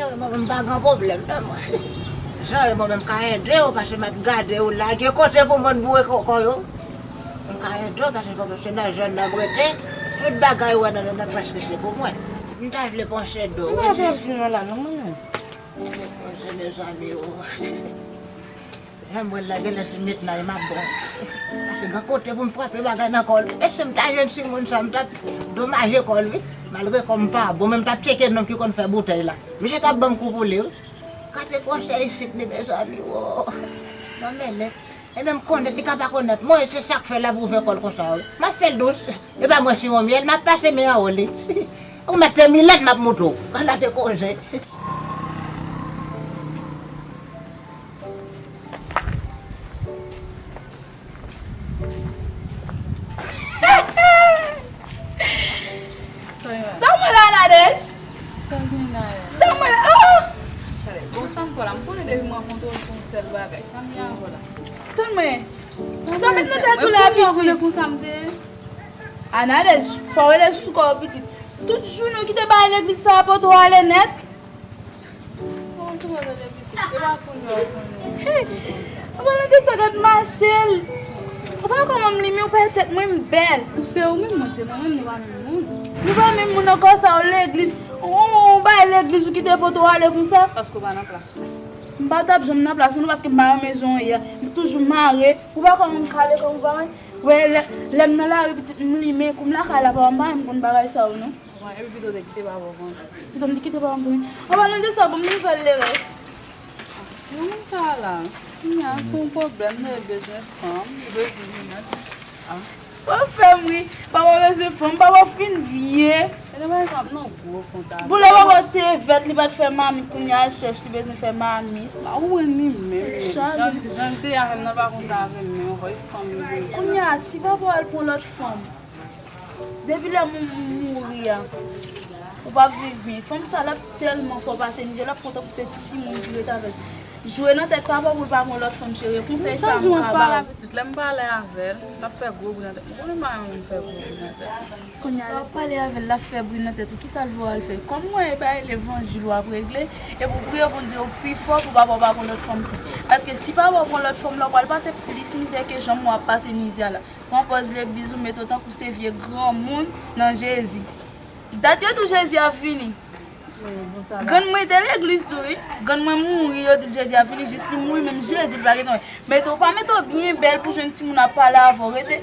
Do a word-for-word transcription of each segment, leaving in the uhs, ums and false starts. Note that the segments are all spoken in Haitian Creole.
Mwen menm m pa gen pwoblèm non mwen. Jan e mwen menm m ka ede w, paske m ap gade w la, gen kote pou moun boure kòkò yo. M ka ede w, paske kòm se nan zòn nan m rete, tout bagay ou wè nan zòn nan prèske se pou mwen. M ta vle panse do. Mwen pa ap di non la non mwen menm. Mwen se mezanmi o. Jan m wè l la, genlè se metnay m ap bwè. Paske gen kote pou m frape bagay nan kò l. E si m ta jwenn timoun sa, m t ap domaje kò l, wi. Malgre kò m pa bon, men m t ap tcheke nonm ki konn fè boutèy la. Misye t ap ban m kou pou li, wi. Gade gwosè isit li, mezanmi, wo. Mwen mennen. E menm konèt, li ka pa konèt. Mwen, se sa k fè l ap ouvè kò l konsa, wi. M ap fè l dous. E pa mwen siwon myèl, m ap pase men anwo li. Ou mèt se milèt m ap moutre w. Ala de koze. Sa mwen la, Nadège? Sa mwen la, ah! Bon, sa m fè la, m konnen depi m rankontre w, se yon sèl bagay. Sa m ye avè w la? Tann mwen. Sa met nan tèt ou la, pitit? Konsa m te ye. Ah, Nadège, fò w rele sou kò w, pitit. Tout jounen w kite bagay legliz sa a pote w ale nèt. Bon, tou mwen vle pitit, e pa kounye a w konnen. An palan de sa, gad mache l. Ou pa kòman m limen, ou pa tèt mwen m bèl. Ou se ou menm, mwen se mwen menm, nou pa menm moun. Nou pa menm moun ankò, sa w legliz. Ou bay legliz ou kite pote w ale konsa. Paske ou pa nan plas ou. M pa t ap janm nan plas ou non, paske m pa renmen jan w ye a. M toujou mare. Ou pa kòman m kale kòm ou pa wè. Wè, lè, lè m nan lari pitit m limen, kou m lakay la, pa m pa renmen konn bagay sa yo non. Bon, epi pito w te kite papa w konnen. Pito m te kite papa m konnen. An palan de sa, ban m nouvèl Lerès. Yon moun sa la, kounye a, se yon pwoblèm, li bezwen fanm, li bezwen linèt. Ah. Ou fè m ri, papa w bezwen fanm, papa w fin vye. E nan pa egzanp, nan gwo konta. Pou lè papa w te vèt, li pa t fè mamit, kounye a l chèch, li bezwen fè mamit. Ou wè li menm, menm. Jan, jan l te avè m nan pa konsa avè m, men yon fanm li bezwen. Kounye a, si papa w al pran lòt fanm, depi lè moun mouri a, ou p ap viv byen. Fanm sa l ap tèlman fè w pase mizè, l ap kontan pou se timoun ki ret avè l. Jwe nan tèt papa w pou l pa pran lòt fanm, cheri. Konsèy sa m ka ba w. Pitit, lè m pale avè l, l ap fè gwo bri nan tèt. Ou konnen m pa renmen fè gwo bri nan tèt. Kounye a, l ap pale avè l, l ap fè bri nan tèt ou. Kisa l vle w al fè? Kòm mwen, e bay levanjil w ap regle, epi w priye Bondye w pi fò pou papa w pa pran lòt fanm tou. Paske si papa w pran lòt fanm la, w pral pase plis mizè ke jan mwen ap pase mizè a la. Pran pòz legliz ou mete w tankou se vye granmoun nan Jezi. Dat yo di w Jezi ap vini. Grann mwen te legliz tou wi. Grann mwen mouri, yo di l Jezi ap vini, jis li mouri, menm Jezi li pa gentan wè. Mete w pa mete w byen bèl pou jwenn timoun ap pale avè w, rete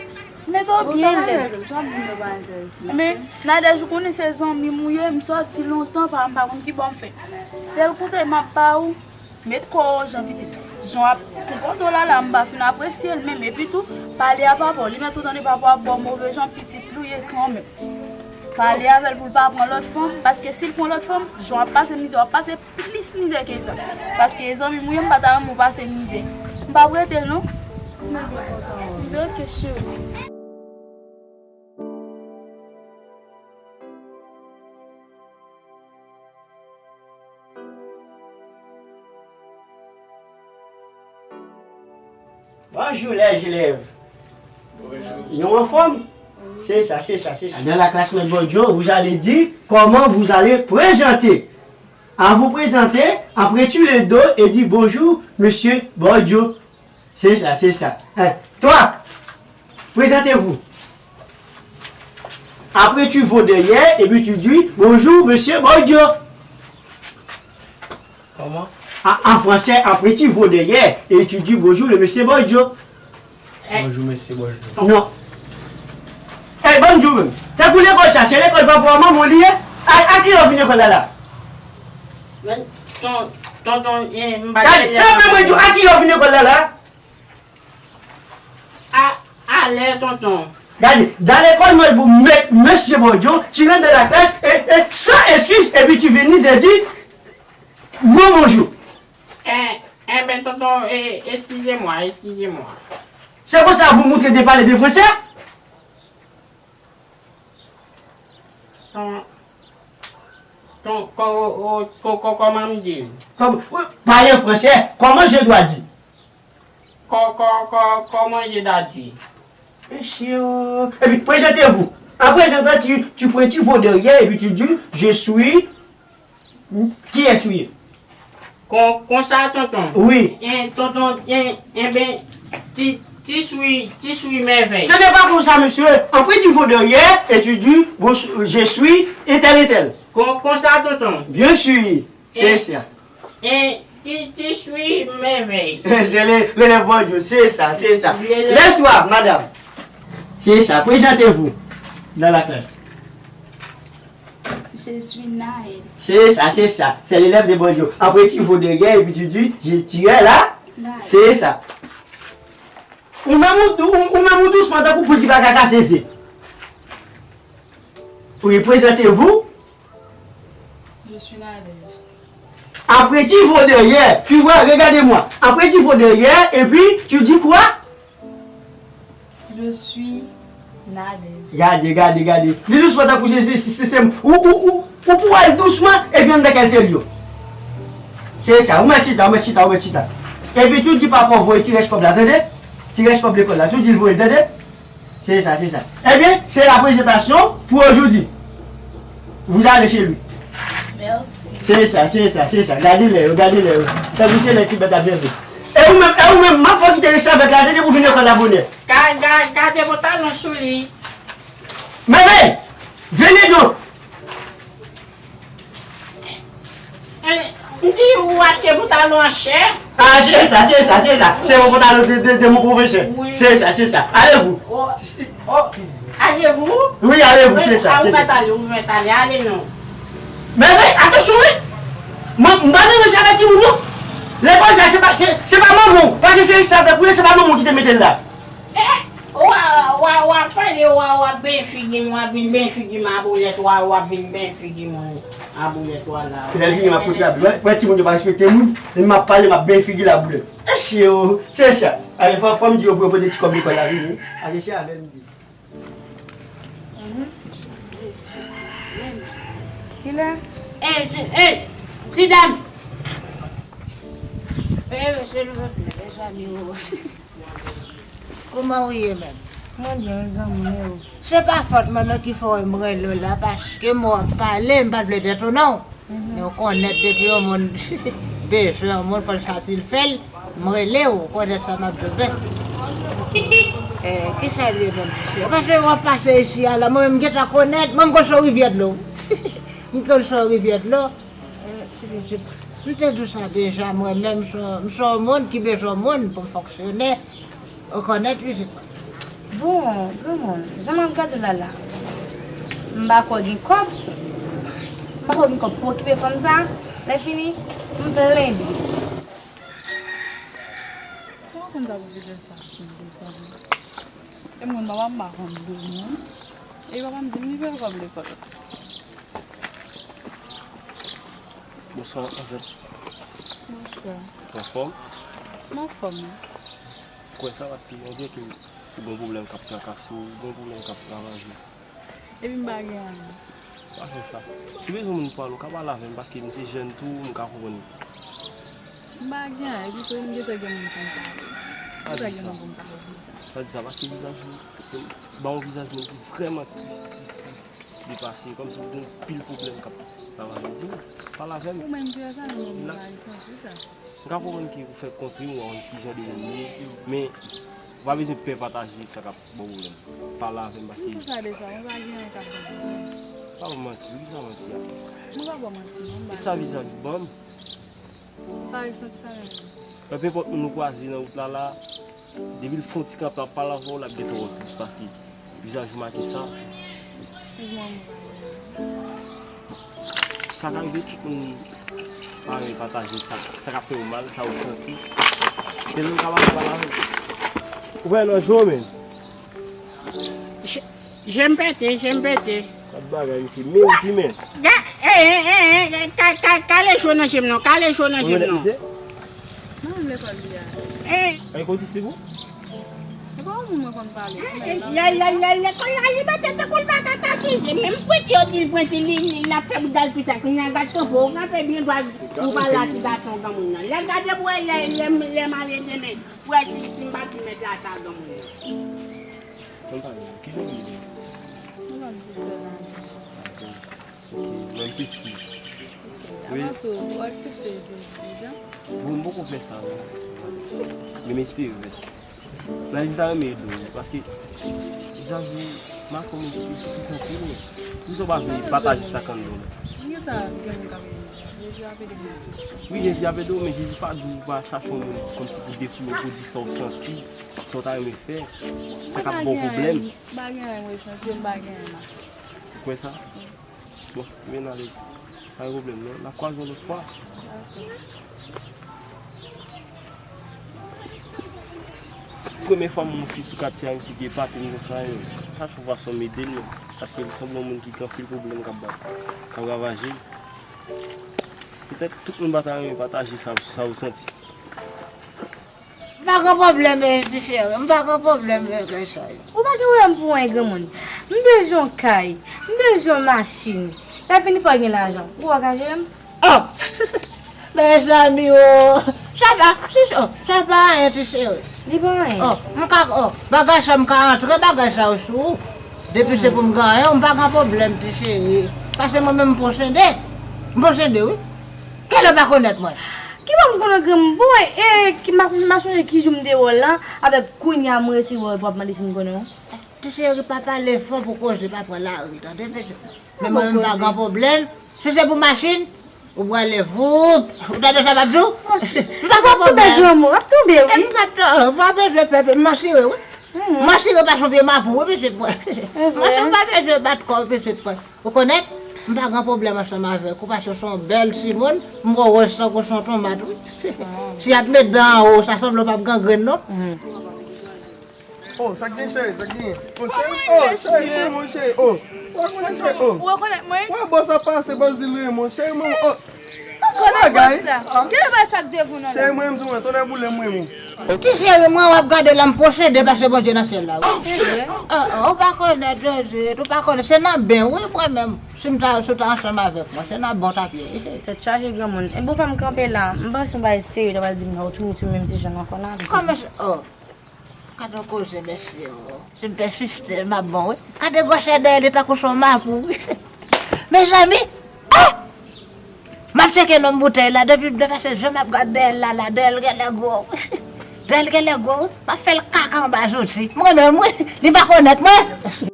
mete w byen lèd. Men Nadège ou konnen se zanmi m ou ye, m sòti lontan pa m pa konn kibò m fè. Sèl konsèy m ap ba ou, met kò w an jan pitit. Jan w ap konpòte w la la, m pa fin apresye l menm. Epi tou, pale a papa w. Li mèt ou tande papa w ap ba w move jan pitit li w ye kanmenm. Pale avè l pou l pa pran lòt fanm, paske si l pran lòt fanm, jan w ap pase mizè, w ap pase plis mizè ke sa. Paske zanmi m ou ye, m pa ta renmen w pase mizè. M p ap rete l non. M byen kontan wè w. Ok, cheri. Bonjou lèzelèv. Bonjou. Nou anfòm? Se sa, se sa, se sa. Dans la classe Maître Bordio, vous allez dire comment vous allez présenter. À vous présenter, après tu le dos et dis bonjour, monsieur Bordio. C'est ça, c'est ça. Hein, toi, présentez-vous. Après, tu vas derrière et puis tu dis bonjour, monsieur Bordio. Comment? En, en français, après, tu vas derrière et tu dis bonjour, le monsieur Bordio. Bonjou, mesye, bonjou. Non. Ey, ban m di w menm. Tankou lekòl sa, se lekòl papa w manman w li ye? A, a ki lè w vin lekòl la la? Men, ton, tonton, eh, m pa... Gade, kanpe mwen di w, a ki lè w vin lekòl la la? A, alè, tonton. Gade, dans l'école, moi, vous, me-, monsieur Bordio, tu rentres dans la classe et, et sans excuse, et puis tu viens de dire non, bonjour. Eh, eh ben, tonton, eh, excusez-moi, excusez-moi. C'est pour ça que vous montrez de parler de français? Ton, ton, ko-, o-, ko-, ko-, comment dire? Comme, oui, parler en français, comment je dois dire? Ko-, ko-, ko-, comment je dois dire? Monsieur, et puis présentez-vous. En présentant, tu, tu prends, tu vas derrière et puis tu dis, je suis Kiyès ou ye? Kon, konsa, tonton. Wi. En, tonton, en, enben, ti, ti swi, ti swi mèvèy. Ce n'est pas comme ça, monsieur. Après, tu vas derrière et tu dis, bon, je suis et tel et tel. Kon, konsa, tonton. Bien sûr. C'est ça. En, ti, ti swi mèvèy. C'est le, l'élève Bondye. C'est ça, c'est ça. Lève-toi, madame. C'est ça. Présentez-vous dans la classe. Je suis Naël. C'est ça, c'est ça. C'est l'élève de Bondye. Après, tu vas derrière et puis tu dis, je, tu es là. Naël. C'est ça. Ou menm ou, ou, ou menm ou dousman tankou poul ki pa ka kase ze. Oui, présentez-vous. Je suis Nadège. Après, tu vas derrière. Tu vois, regardez-moi. Après, tu vas derrière et puis tu dis quoi? Je suis Nadège. Gade, gade, gade. Li dousman tankou se, se, se, se, se, ou, ou, ou, ou pou wè l dousman, epi anndan kè l se l yo. Se sa, ou mèt chita, ou mèt chita, ou mèt chita. Epi tou di papa w voye ti rès kòb la, tande? Ti rès kòb lekòl la, tou di l voye l, tande? Se sa, se sa. Ebyen, se la prezentasyon pou ojodi. Vous allez chez lui. Merci. Se sa, se sa, se sa. Gade lè yo, gade lè yo. Tankou se lè ti bèt ap jwenn. E ou menm, e ou menm, m ap fè w kite restavèk la, tande, pou vin lekòl la bonè. Ga, ga, gade pantalon sou li. Mèvèy, vini don. Eh, m di ou achte pantalon an chè. Ah, se sa, se sa, se sa. Se yon pantalon de, de, de mon professeur. Wi. Se sa, se sa. Allez-vous. Oh, oh. Allez-vous? Oui, allez-vous, se sa, se sa. Ou mèt ale, ou mèt ale, ale non. Men, men, atansyon, wi. Mwen, m pa nan manje avèk timoun, non. Lekòl sa, se pa, se, se pa manman w. Paske se restavèk ou ye, se pa manman w ki te mete l la. Eh, w a, w a, w a pale, w a, w a benyen figi m, w a vin benyen figi m a boulèt, w a, w a vin benyen figi m a boulèt, w a la. Lè l vini, m ap pote la. Wè, wè, timoun yo pa respekte moun, men m ap pale, m ap benyen figi l a boulèt. Mesye yo, se sa. Ale, fò, fò m di yo pou yo pote ti kòb lekòl la vini. Ale, se avè l m di. Mhm. Kilè? Eh, ti, eh, ti dam. Eh, mesye, nou vle mezanmi, oh. Kòman ou ye menm? Mwen byen, wi, granmoun, e ou? Se pa fòt mwen menm ki fè w wè m rele w la, paske mwen w ap pale, m pa t vle tèt ou non. Mhm. Men ou konnen depi yon moun bezwen yon moun, fò l santi l fè l, m rele w, ou konnen sa m ap bezwen. Eh, kisa l ye menm, ti sè? Paske w ap pase isi a la, mwen menm m gentan konnen, mwen m konn se yon rivyè dlo. M konn se yon rivyè dlo. Eh, m te di w sa deja, mwen menm, m se yon, m se yon moun ki bezwen yon moun pou m fonksyone. Ou konèt mizik mwen. Bon, granmoun, jan m ap gade w la la, m pa kwè w gen kòb. M pa kwè w gen kòb pou okipe fanm sa. Lè fini, m plenn li. Mwen pa konn sa pou bezwen sa, pou bezwen sa. E mwen, mama m pa konn bezwen. E papa m di m li fè kòb lekòl. Bonswa, Anjèl. Bonswa. Ou anfòm? M anfòm, wi. Kwè sa, paske on dirait ke ou gen pwoblèm k ap trakase w, ou gen pwoblèm k ap ravaje w. Epi m pa gen anyen. Pa fè sa. Si w bezwen moun pou pale, ou ka pale avè m, paske m se jèn tou, m ka konprann ou. M pa gen anyen, epi tou, m gentan gen moun pou m pale. Pa di sa. M gentan gen moun pou m pale konsa. Pa di sa, paske vizaj ou, se, ba yon vizaj moun ki vrèman tris, tris, tris. Li pase kòmsi w gen pil pwoblèm k ap travay. Di m, pale avè m. Ou menm ki wè sa, nou menm nou la, li santi sa. M ka konprann ke ou fè kontre w, ou wè ki jan de moun li ye, men ou pa bezwen pè pataje sa k ap ba w pwoblèm. Pale avè m paske. M di sa deja, mwen pa gen anyen k ap ban m pwoblèm. Pa ban m manti, wi, ki sa manti a? Mwen pa ba w manti, non, m pa. E sa vizaj ou ban m? M pa resanti sa menm. Mwen, penpòt moun ou kwaze nan wout la la, depi l fè yon ti kanpe ap pale avè w, l ap gentan wè w plis paske vizaj ou make sa. Sa ka rive tout moun pa renmen pataje sa, sa k ap fè yo mal, sa yo santi. Tèlman ka pale, pale avè l. Ou wè nan je w menm. Je m pete, je m pete. Gad bagay, misye, men, ki men. Ga, eh, eh, eh, eh, ka, ka, kale je w nan je m non, kale je w nan je m non. Ou wè misye? Mwen menm lekòl li a. Eh. Ay, kote se pou? Se pa yon moun mwen konn pale. Ay, ay, ay, ay, lekòl la, li mete tankou l pa ka asize. Menm pwenti yo di l pwenti, li, li, l ap fè bout dal pis ak li, nan gad kanpe, ou kanpe byen dwat, ou pale a ti gason granmoun nan. Lè l gade pou wè, lè, lè, lè mare demen, pou wè si, si m pa t met la sa granmoun nan. Konn pale, ki jan w rele? Mwen menm se Solange. Ok, mwen se Steve. Wi. Avan tou, ou aksepte Jezi deja? Bon, m poko fè sa, non. Men m espere fè sa. Nan li ta renmen ede w, paske, Jezi, m a konn ou pi soufri anpil, men. Poukisa w pa vle pataje sa k anndan w la? M gentan gen moun k ap ede m. Jezi ap ede m nan tout sa. Wi, Jezi ap ede w, men Jezi pa di w pa chache yon moun kòmsi pou defouye w, pou di sa w santi, sa w ta renmen fè, sa k ap ba w pwoblèm. M pa gen anyen, m pa gen anyen, m resanti, m pa gen anyen, m ap fè. Ou kwè sa? Wi. Bon, men n ale. Pa gen pwoblèm, non. N ap kwaze yon lòt fwa. Dakò. Premye fwa m wè yon fi sou katye a, misye gen paten konsa, yo. Chak fwa fason m ede l, men. Paske li sanble yon moun ki gen anpil pwoblèm k ap bat, k ap ravaje l. Petèt tout moun pa ta renmen pataje sa, sa yo santi. M pa gen pwoblèm, eh, ti cheri. M pa gen pwoblèm, eh, Kèchòy. Ou pa gen pwoblèm pou anyen, granmoun. M bezwen yon kay. M bezwen yon machin. Lè fini, fò gen lajan. Ou pa ka jere m? Oh! Mezanmi, oh! Sa pa, ti che-, oh, sa pa anyen, ti cheri. Li pa anyen. Oh, m ka, oh, bagay sa m ka antre, bagay sa yo sou ou. Depi se pou m genyen, m pa gen pwoblèm, ti cheri. Paske mwen menm, m posede. M posede, wi. Kèlè w pa konèt mwen? Ki bò m konnen granmoun? Bon, e, ki, m a, m a sonje ki jou m te wè w la, avèk kounye a m resi wè w, w ap mande si m konnen w. Ti cheri, pa pale fò pou koze pa pran lari, tande, mesye. Men mwen menm pa gen pwoblèm. Si se pou machin, ou prale voup, ou tande sa m ap di w? M pa gen pwoblèm. M ap tonbe, granmoun, m ap tonbe, wi. E m pa t-, m pa bezwen pè, m asire, wi. M asire pa son pye mapou, wi, mesye. M pa bezwen bat kò, mesye. Ou konèt, m pa gen pwoblèm ansanm avèk ou, paske w se yon bèl timoun, m wè w wòz tankou se yon tomat, wi. Si y ap met dan anwo, sa sanble w p ap gangrenn, non? Oh, sa k gen, cheri, sa k gen? Oh, cheri, oh, cheri, mwen, mwen, cheri, oh. Ou rekonèt mwen, mesye? Ou rekonèt mwen? Wè, bòs ap pase, bòs di l renmen w, cheri, mwen, oh. Konnen bòs la. Kile bagay sa k devan w nan la? Cheri, mwen, m di w, tonnè boule, mwen, mwen. Ti cheri, mwen w ap gade la, m posede pase Bondye nan syèl la, wi. Se vre? Oh, oh, ou pa konèt, Jezi, ou pa konèt. Se nan ben, wi, mwen menm. Si m ta, si w ta ansanm avèk mwen, se nan ben w t ap ye, wi, cheri. Tèt chaje, granmoun. Enben, fè m kanpe la. M panse yon bagay serye, w ta pral di m, non, ou toujou menm ti jan ankò nan vi. Kòman, oh. Gade yon koze, mesye, oh. Si m pèsiste, m ap bon, wi. Gade gwosè dèyè li tankou se yon mapou, wi. Mezanmi, ah! M ap tcheke nonm boutèy la, depi m depase je m ap gade dèyè l la, la, dèyè l genlè gwo, wi. Dèyè l genlè gwo, wi. M ap fè l kaka anba zouti. Mwen menm, wi. Li pa konèt mwen.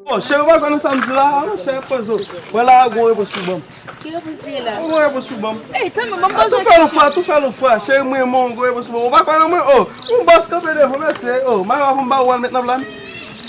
Oh, cheri, ou pa konn sa m di la, monchè, poze w. Mwen la, gwo repons pou ban m. Ki repons li ye la? Ou gon repons pou ban m? Ey, tann mwen, ban m poze w kesyon. Tou fè l yon fwa, tou fè l yon fwa. Cheri, mwen, mwen, ou gon repons pou ban m. Ou pa kwè nan mwen? Oh, yon bòs kanpe devan, mesye. Oh, malè pou m ba ou al met nan plan.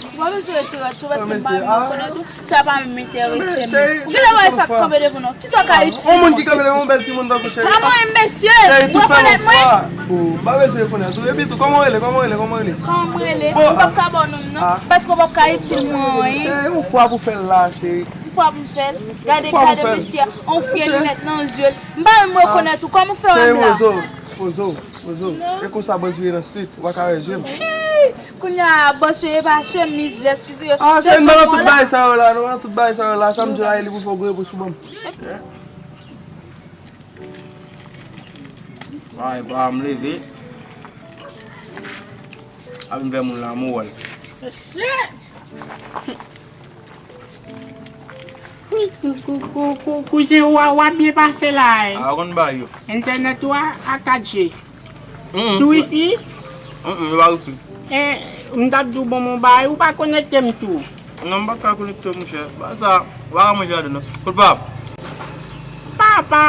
Ou pa bezwen retire tèt ou, paske m pa renmen w konnen tou. Sa pa menm enterese m. Ou genlè wè sa k kanpe devan w. Kisa w ka itil mwen? Yon moun ki kanpe devan yon bèl timoun tankou cheri. Pa mwen, mesye. Ou rekonèt mwen? Oh, m pa bezwen rekonèt ou. Epi tou, kòman w rele? Kòman w rele? Kòman w rele? Kòman m rele? M p ap ka ba w non m nan, paske w p ap ka itil mwen anyen. Cheri, yon fwa pou fè l la, cheri. Yon fwa pou m fè l. Gade, gade mesye a, on fye linèt nan zye l. M pa menm rekonèt ou, kòman w fè wè m la? Poze w, poze w, poze w. E konsa bòs vire nan street, ou pa ka wè zye m. Kounye a, bòs yo, e pa chemiz, vès ki sou yo. Ah, se nou nan tout bagay sa yo la, nou nan tout bagay sa yo la, sa m di la, e li pou fè w gwo repons pou ban m. Ay, pa m leve. A vin fè moun lanmou wòl. Mesye! Kou-, kou-, kou-, kou-, kouzen, w a, w a byen pase la, e. A, konn ba yo. Entènèt ou a, a kat G. Mm, mm. Sou wifi? Mm, mm, yo pa wifi. E, m t ap di w bon, bon bagay, ou pa konekte m tou. Non, m pa ka konekte, monchè. Ba sa, ou pa ka manje ladan, non. Kout pa. Pa, pa,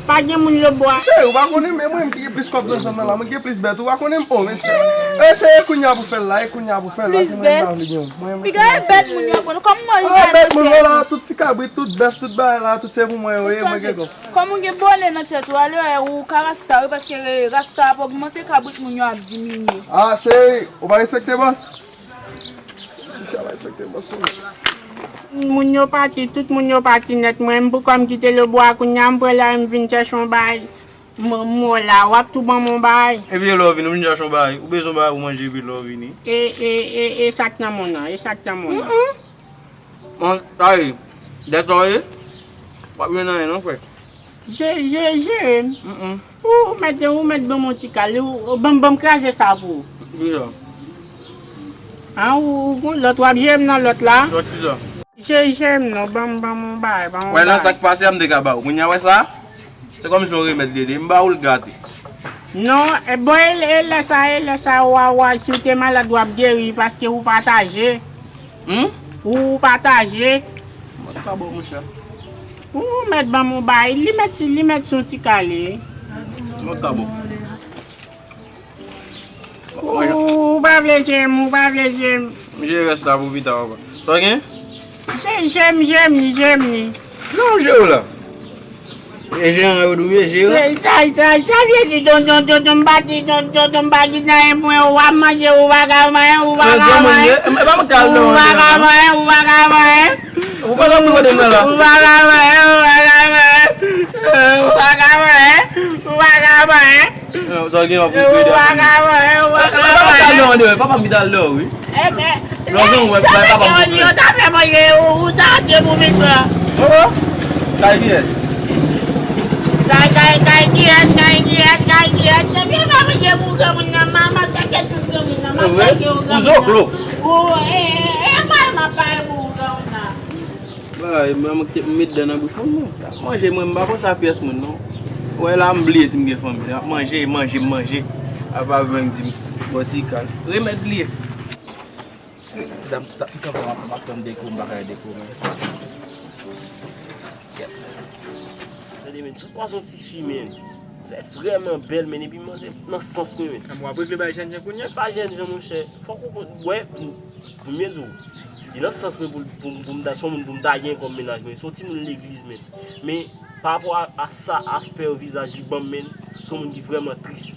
pa gen moun lòtbò a. Cheri, ou pa konnen, men mwen menm ki gen plis kòb nan zòn nan la, mwen gen plis bèt, ou pa konnen m, oh, mesye. E, se kounya pou fè l la, e kounya pou fè l la, se mwen menm la vle gen. Piga e bèt moun yo pran, kòm mwen rive a bèt moun yo la, tout ti kabrit, tout bèf, tout bagay la, tout se pou mwen yo ye, mwen gen kòb. Kòm ou gen bone nan tèt ou, alò ou ka rasta wi, paske rasta ap ogmante, kabrit moun yo ap diminye. Ah, cheri, ou pa respekte bòs? Ti chè pa respekte bòs ou. Moun yo pati, tout moun yo pati nèt. Mwen menm poukò m kite lòtbò a kounya, m pran lari m vin chèche yon bagay. M, m wè w la, w ap tou ban m yon bagay. Epi lè w vini, ou vin chèche yon bagay. Ou bezwen yon bagay pou manje epi lè w vini. E, e, e, e sa k nan men w nan, e sa k nan men w nan. Bon, sa ye, dèt sa w ye? W ap jwenn anyen non, frè. Je, je, je. Mm, mm. Ou, ou mèt, ou mèt ban m yon ti kal, ou, ou ban m, ban m kraze sa pou ou. Kisa? An, ou, ou gon lòt, w ap jere m nan lòt la. Lòt kisa? Je, je m non, ban m, ban m yon bagay, ban m yon bagay. Wè nan sa k pase a, m te ka ba ou. Kounye a, wè sa? Se kòmsi yon remèd li ye, m ba ou l gate. Non, e bon, e, e lè sa, e lè sa, w a, w a, si w te malad, w ap geri, paske ou pataje. Hmm? Ou pataje. Mwen ka bon, monchè. Ou mèt ban m yon bay, li mèt si, li mèt si yon ti kale. Mwen ka bon. Ou, ou pa vle je m, ou pa vle je m. M jere rès la pou pita, papa. Sa w gen? Je, je m, je m ni, je m ni. Non, m jere w la. E jeran yo dwe jere. Se, sa, sa, sa vle di, tonton, tonton, m pa di, tonton, tonton, m pa di nan yon pwen, ou ap manje, ou pa ka manyen, ou pa ka manyen. E pa mwen k al nan ou pa ka manyen, ou pa ka manyen. Ou pa ka pran de mwen la. Ou pa ka manyen, ou pa ka manyen. Ou pa ka manyen, ou pa ka manyen. Sa w gen yon pou pede. Ou pa ka manyen, ou pa ka manyen. Papa m ki t al deyò, wi. Lòzon wè, bay papa m pou pede. Yo ta fè manje, ou, ou ta achte pou vin pran. Oh, oh. Kay kiyès? Kay, kay, kay kiyès, kay kiyès, kay kiyès? Depi yo pa manje pou granmoun nan, m ap tcheke tout granmoun nan, m ap tcheke yon granmoun nan. Ou zoklo. Ou, e, e, e, pale m ap pale pou yon granmoun nan. Bagay, mwen, mwen, m met dan nan bouch mwen, non. Manje, mwen, m pa panse a pyès moun, non. Wè la, m bliye si m gen fanmi. M ap manje, manje, manje. Apa vin di m, bò ti kal. Remèd li ye. Dam, ta, m kanpe, m ap, m ap tann Deko, m pa ka wè Deko, men. Kèt. Tande, men, sot kwaze yon tifi, men. Se vrèman bèl, men, epi manzè nan sans mwen, men. Kòman w ap regle bay jènjan kounye a? Pa jènjan, monchè. Fòk ou konn, wè, m, pou m byen di w, li nan sans mwen pou, pou, pou m ta, se yon moun pou m ta gen kòm mennaj mwen. Se yon timoun legliz, men. Men, pa rapò a, a sa, aspè vizaj li ban m, men, se yon moun ki vrèman tris.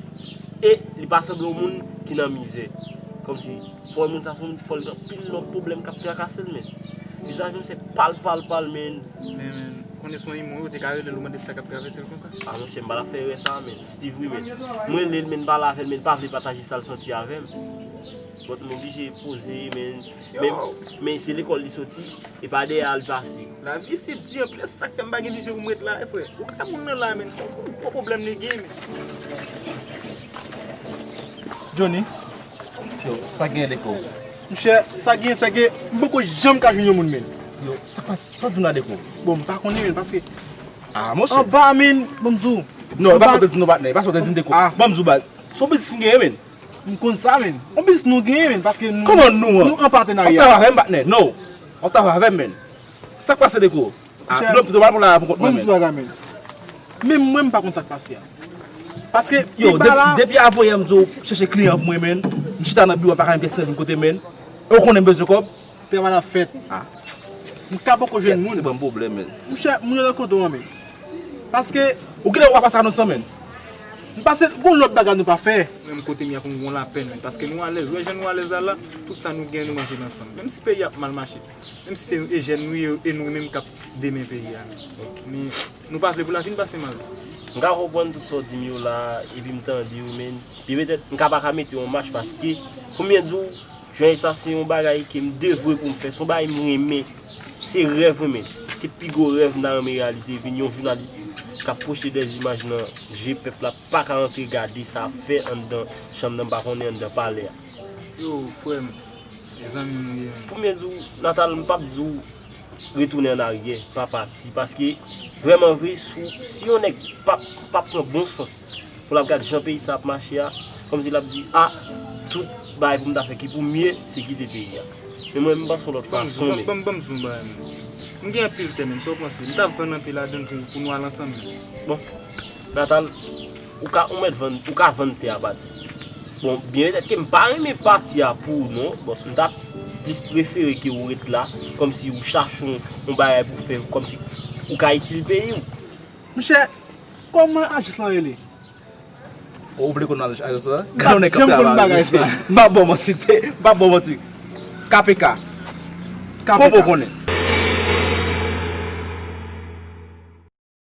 E li pa sanble yon moun ki nan mizè. Kòmsi, fò moun sa, se yon moun ki fò l gen anpil lòt pwoblèm k ap trakase l, men. Vizaj li se pal, pal, pal, men. Men, men, konnen se yon imon, yo te ka rele l, ou mande sa k ap travèse l konsa? A, monchè, m pa t ap fè erè sa, men. Steve, wi, men. Mwen rele l, men, m pale avè l, men, l pa vle pataje sa l santi avè m. But m oblije poze, men, men, men se lekòl li soti, e pa dèyè a l pase. Lavi se di anpil, e sa k fè m pa gen vizyon pou m ret la, e frè. Ou ka moun nan la, men, se yon gwo pwoblèm li gen, men. Johnny. Yo, sa gen, Deko? Monchè, sa gen, se ke m poko janm ka jwenn yon moun, men. Yo, sa k pase? Sa w di m la, Deko? Bon, m pa konnen, men, paske. A, monchè. Anba, men, bon, m di w. Non, e pa sa w te di m non, patnè, e pa sa w te di m, Deko. Bon, m di w, baz. Se yon biznis m genyen, men. M konn sa, men. Yon biznis nou genyen, men, paske nou, kòman nou an? Nou an patenarya. W ap travay avè m, patnè. Non. W ap travay avè m, men. Sa k pase, Deko? A, non, pito pa pou la pou kont mwen, men. Mwen, m di bagay, men. Menm mwen, m pa konn sa k pase a. Paske, yo, depi, depi avanyè m di w chèche kliyan pou mwen, men. M chita nan biwo a, m pa ka jwenn pyès nan vin kote, men. E w konnen m bezwen kòb. Travay la fèt. A. M ka poko jwenn moun. Se ban m pwoblèm, men. Monchè, moun yo nan kote w an, men. Paske, ou genlè ou pa pase anons lan, men. M pase, gon lòt bagay nou pa fè. Menm kote m ye a pou m gon lapèn, men. Paske nou alèz. Ou wè jan nou alèz la, la, tout sa nou gen, nou manje l ansanm. Menm si peyi a ap mal mache, menm si se e jèn nou ye, e nou menm k ap demen peyi a, men. Men, nou pa vle pou lavi n pase mal. M ka konprann tout sa w di m yo la, epi m tande w, men. Epi petèt, m ka pa ka mete yon mach paske, pou m byen di w, Jwenn sa se yon bagay ke m devwe pou m fè, se yon bagay m renmen. Se rèv mwen menm. Se pi gwo rèv m ta renmen reyalize, vin yon jounalis k ap pwoche dèzimaj nan je pèp la, pa ka rantre gade sa ap fè anndan chanm nan, m pa konnen anndan palè a. Yo, frè m, e zanmi m ou ye menm. Pou m byen di w, Natal, m p ap di w retounen annaryè, pa pati. Paske, vrèman vre, si, si yon nèg p ap, p ap pran bon sans pou l ap gad jan peyi sa ap mache a, kòmsi l ap di, a, tout bagay pou m ta fè ki pou m ye, se kite peyi a. Men mwen, m panse yon lòt fason, men. Ban m, ban m di w yon bagay, men. M gen anpil tè, men. Sa w panse? M t ap vann anpil ladan l pou, pou nou al ansanm, men. Bon, Natal, ou ka, ou mèt vann, ou ka vann tè a pati. Bon, byen petèt ke m pa renmen pati a pou ou non, but m ta plis prefere ke ou ret la, kòmsi ou chache yon, yon bagay pou fè, kòmsi ou ka itil peyi w. Monchè, kòman ajans lan rele? Ou vle konn ajans lan? Gade yon nèg k ap travay avè misye. M p ap ba w manti, m p ap ba w manti. K P K. K P K. Kòman w konnen?